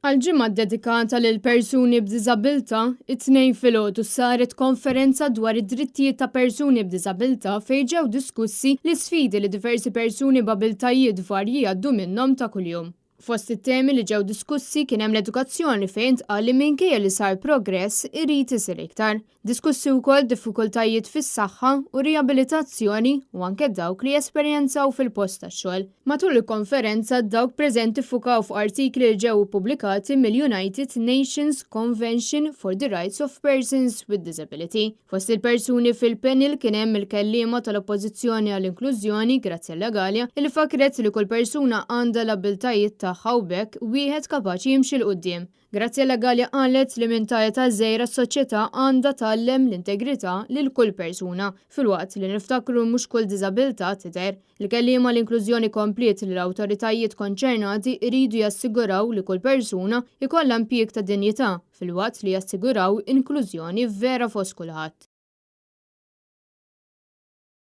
Għal ġimgħa ddedikata lil persuni b'diżabilità, it-Tnejn filgħodu saret konferenza dwar id-drittijiet ta' persuni b'diżabilità fejn ġew diskussi l-isfidi li diversi persuni b'abiltajiet varji jgħaddu minnhom ta' kuljum. Fost it-temi li ġew diskussi kien hemm l-edukazzjoni fejn ntqal li minkejja li sar progress irid isir iktar. Diskussi wkoll diffikultajiet fis-saħħa u riabilitazzjoni u anke dawk li jesperjenzaw fil-post tax-xogħol. Matul il-konferenza dawk preżenti ffukaw fuq artikli li ġew ippubblikati mill-United Nations Convention for the Rights of Persons with Disability. Fost il-persuni fil-panel kien hemm il-kelliema tal-Oppożizzjoni għall-Inklużjoni, Graziella Galea, illi fakkret li kull persuna għandha l-abbiltajiet tagħha u b'hekk wieħed kapaċi jimxi 'l quddiem. Graziella Galea qalet li minn ta' età żgħira s-soċjetà għandha tgħallem l-integrità lil kull persuna, filwaqt li niftakru mhux kull diżabilità tidher. Il-kelliema għall-inklużjoni kompliet li l-awtoritajiet konċernati jridu jassiguraw li kull persuna jkollha impjieg ta' dinjità, filwaqt li jassiguraw inklużjoni vera fost kulħadd.